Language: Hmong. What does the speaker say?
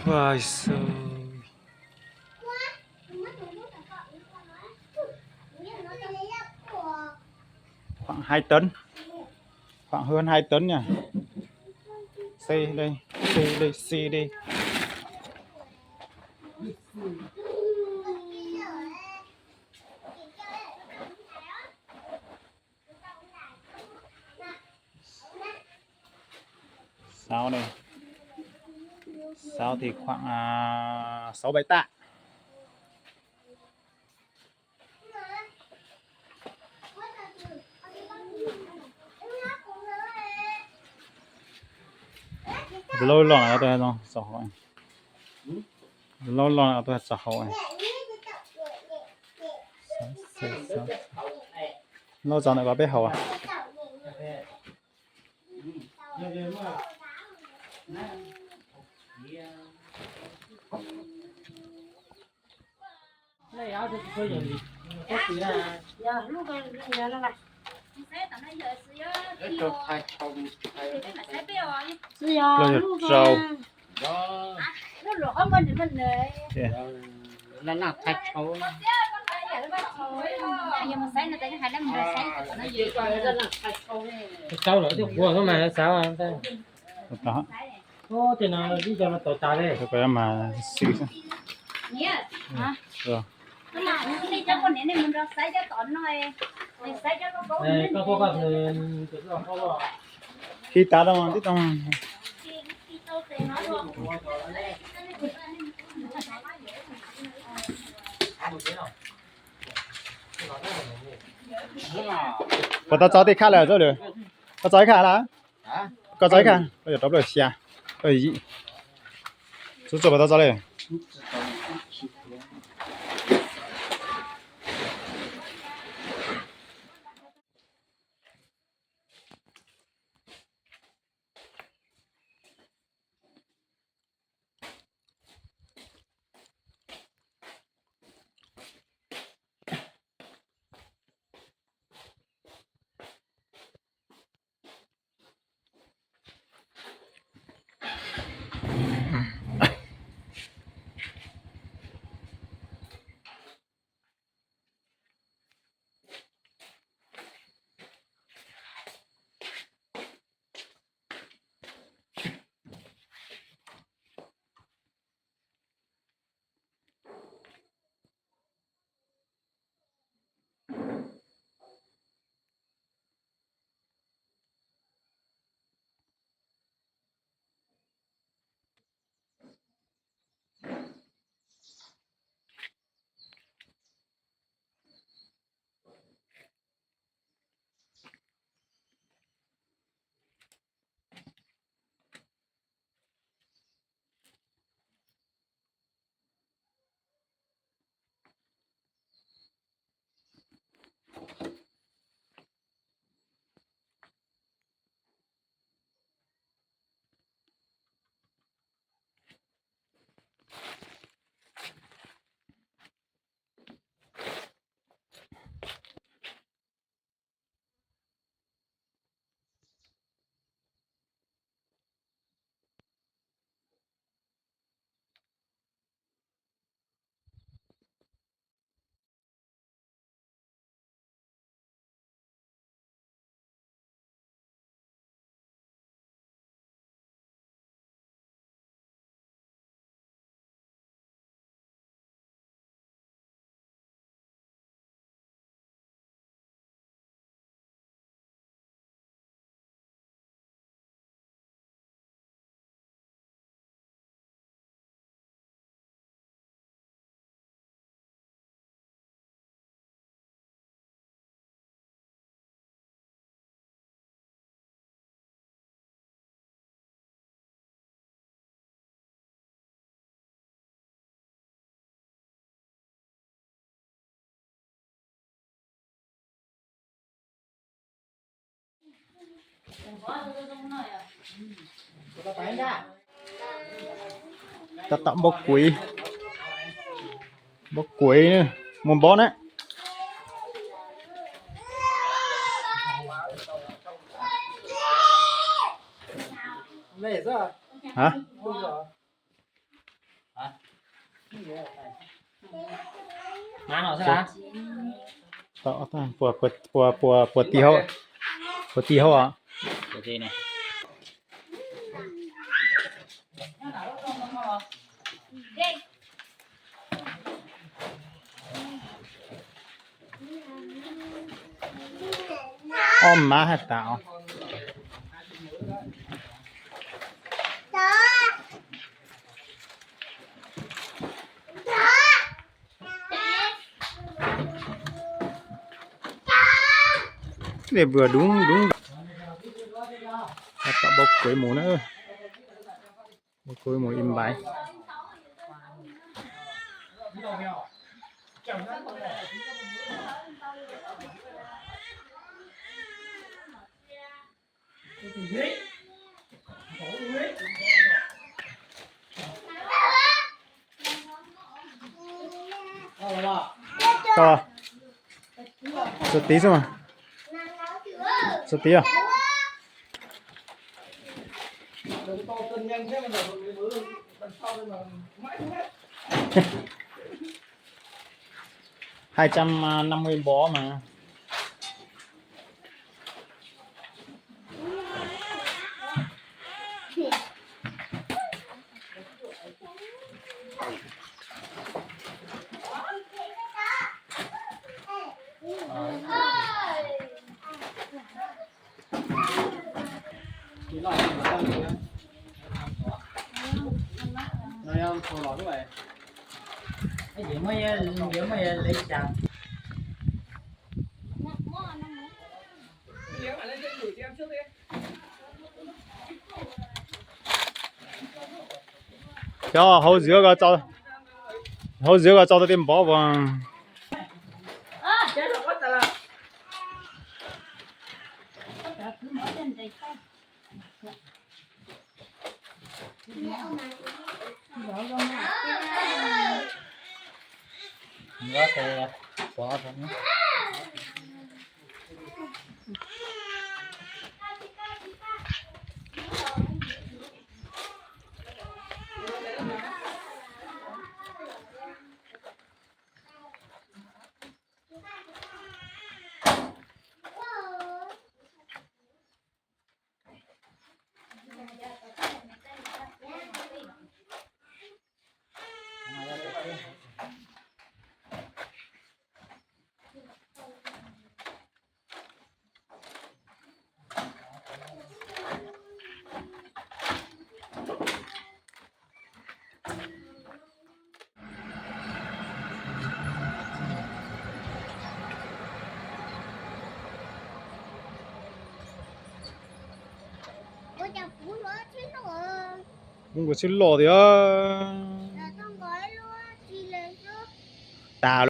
Ua, xu, khoảng hai tấn, khoảng hơn hai tấn nha. Xe đây, xe đây, xe đây. Sáu đây. Sáu thì khoảng à, sáu bảy tạ. Loj loj no tuaj txog hauv. Loj loj no tuaj txog hauv. Loj txog ntawm ko peb haus. Loj yog rau. Rau lawm thiaj quaj mas xav. Ua, ces no ib co no tau tas li. Koj pab koj khi tas tau tib tau. Puas tau txo tej khaj lawm, txo lawm? Tau txo ib khaj lawm? Koj txo ib khaj, koj yuav rau plaub xya, plaub yim. Txo txo puas tau txo li? Tab tom npau kuiv, npau kuiv, muaj npau na. Hab, Puas, puas, puas, puas, puas ti hauv, puas ti hauv os. Ob mab haj tas os. Dej vwm dub dub. Tab tom bauv kuav mus na. Bauv kuav mus ib npais. Txog tid xwb mas. Txog tid os. Hai trăm năm mươi bó mà. Cov hauv zws, hauv zws ko tso tau tej npov as. Kuv nkaus tsheb loj tiag. Tas